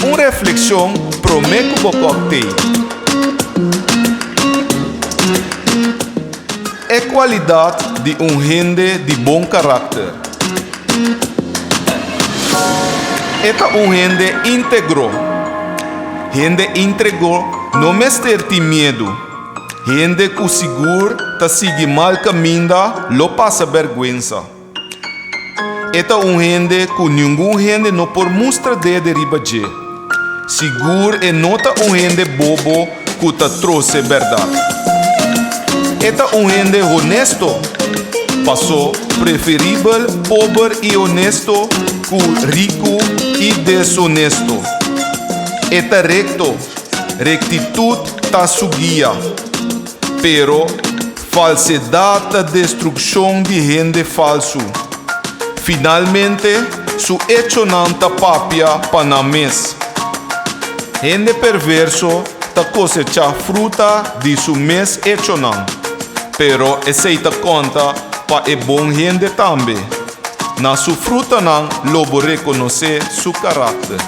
Un reflekshon promé ku bo kòk tei. E kualidat di un hende di bon karakter. E ta un hende íntegro. Hende íntrego no mester tin miedu. Hende ku sigur ta sigui mal kaminda lo pasa bèrgwensa. E ta un hende ku ningun hende no por mustra dede riba dje. Sigur e no ta un hende bobo ku ta trose bèrdat. E ta un hende honesto, pasó preferibel pober i honesto ku riku i deshonesto. E ta rekto, rektitut ta su guia. Pero falsedat ta destrukshon di hende falsu. Finalmente, su echonan ta papia pa nan mes. Hende perverso ta kosechá fruta di su mes echonan, pero esei ta konta pa e bon hende tambe. Na su frutanan lo bo rekonosé su karakter.